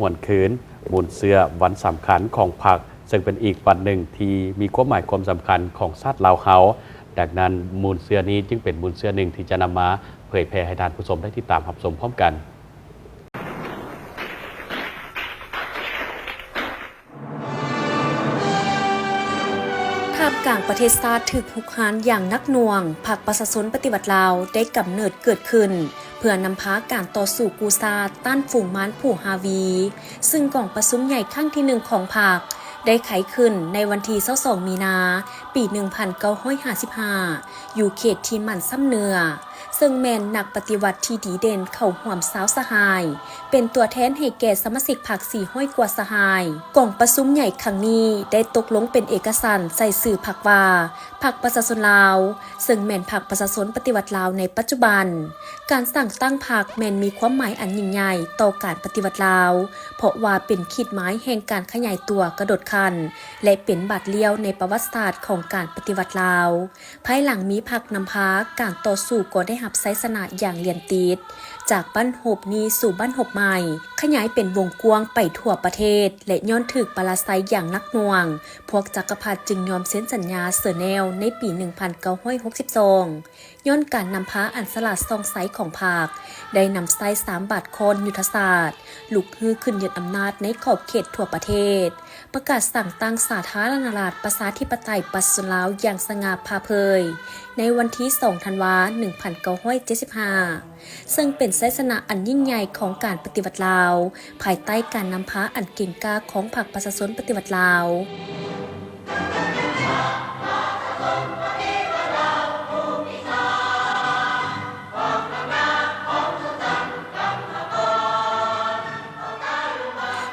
ຫວນຄືນມູນເຊື້ອວັນສຳຄັນຂອງພັກ, ເຊິ່ງເປັນອີກວັນໜຶ່ງທີ່ມີຄວາມໝາຍຄວາມສຳຄັນຂອງຊາດລາວເຮົາ. ດັ່ງນັ້ນ, ມູນເຊື້ອນີ້ຈຶ່ງເປັນມູນເຊື້ອໜຶ່ງທີ່ຈະນຳມາເຜີຍແຜ່ໃຫ້ທ່ານຜູ້ຊົມໄດ້ຕິດຕາມຮັບຊົມພ້ອມກັນ. ທ່າມກາງປະເທດຊາດຖືກຮຸກຮານຢ່າງໜັກໜ່ວງ, ພັກປະຊາຊົນປະຕິວັດລາວໄດ້ກຳເນີດເກີດຂຶ້ນ ເພື່ອນຳພາການຕໍ່ສູ້ກູ້ຊາດຕ້ານຝູງມານຜູ້ຮາວີ ຊຶ່ງກອງປະຊຸມໃຫຍ່ຄັ້ງທີໜຶ່ງຂອງພັກໄດ້ໄຂຂຶ້ນໃນວັນທີຊາວສອງ ມີນາ ປີໜຶ່ງພັນເກົ້າຮ້ອຍຫ້າສິບຫ້າ ຢູ່ເຂດທີ່ໝັ້ນຊຳເໜືອ. ເຊິ່ງແມ່ນນັກປະຕິວັດທີ່ດີເດັ່ນເຂົ້າຮ່ວມຊາວສະຫາຍ, ເປັນຕົວແທນໃຫ້ແກ່ສະມາຊິກພັກສີ່ຮ້ອຍກວ່າສະຫາຍ. ກອງປະຊຸມໃຫຍ່ຄັ້ງນີ້ໄດ້ຕົກລົງເປັນເອກະສານໃສ່ຊື່ພັກວ່າ ພັກປະຊາຊົນລາວ, ເຊິ່ງແມ່ນພັກປະຊາຊົນປະຕິວັດລາວໃນປັດຈຸບັນ. ການສ້າງຕັ້ງພັກແມ່ນມີຄວາມໝາຍອັນຍິ່ງໃຫຍ່ຕໍ່ການປະຕິວັດລາວ, ເພາະວ່າເປັນຂີດໝາຍແຫ່ງການຂະຫຍາຍຕົວກະໂດດຂັ້ນ ແລະ ເປັນບາດລ້ຽວໃນປະຫວັດສາດຂອງການປະຕິວັດລາວ. ພາຍຫຼັງມີພັກນຳພາ, ການຕໍ່ສູ້ກໍໄດ້ຮັບໄຊຊະນະຢ່າງລຽນຕິດ, ຈາກບັ້ນຮົບນີ້ສູ່ບັ້ນຮົບໃໝ່, ຂະຫຍາຍເປັນວົງກວ້າງໄປທົ່ວປະເທດ ແລະ ຍ້ອນຖືກປະລາໄຊຢ່າງໜັກໜ່ວງ, ພວກຈັກກະພັດຈຶ່ງຍອມເຊັນສັນຍາເຊີແນວໃນປີໜຶ່ງພັນເກົ້າຮ້ອຍຫົກສິບສອງ. ຍ້ອນການນຳພາອັນສະຫຼາດສ່ອງໃສຂອງພັກ, ໄດ້ນຳໃຊ້ສາມບາດຄ້ອນຍຸດທະສາດ, ລຸກຮືຂຶ້ນຍຶດອຳນາດໃນຂອບເຂດທົ່ວປະເທດ, ປະກາດສ້າງຕັ້ງສາທາລະນະລັດປະຊາທິປະໄຕປະຊາຊົນລາວຢ່າງສະຫງ່າຜ່າເຜີຍ ໃນວັນທີສອງ ທັນວາ ໜຶ່ງພັນເກົ້າຮ້ອຍເຈັດສິບຫ້າ ເຊິ່ງເປັນໄຊຊະນະອັນຍິ່ງໃຫຍ່ຂອງການປະຕິວັດລາວ, ພາຍໃຕ້ການນຳພາອັນເກັ່ງກ້າຂອງພັກປະຊາຊົນປະຕິວັດລາວ.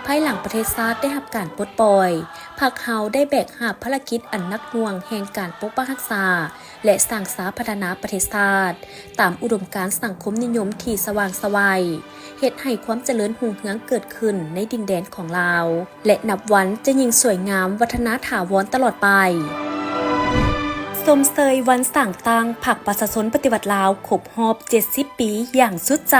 ພາຍຫຼັງປະເທດຊາດໄດ້ຮັບການປົດປ່ອຍ, ພັກເຮົາໄດ້ແບກຫາບພາລະກິດອັນໜັກໜ່ວງແຫ່ງການປົກປັກຮັກສາ ແລະ ສ້າງສາພັດທະນາປະເທດຊາດ ຕາມອຸດົມການສັງຄົມນິຍົມທີ່ສະຫວ່າງໄສວ, ເຮັດໃຫ້ຄວາມຈະເລີນຮຸ່ງເຮືອງເກີດຂຶ້ນໃນດິນແດນຂອງລາວ ແລະ ນັບວັນຈະຍິ່ງສວຍງາມວັດທະນາຖາວອນຕະຫຼອດໄປ. ຊົມເຊີຍວັນສ້າງຕັ້ງພັກປະຊາຊົນປະຕິວັດລາວຄົບຮອບເຈັດສິບປີຢ່າງສຸດໃຈ.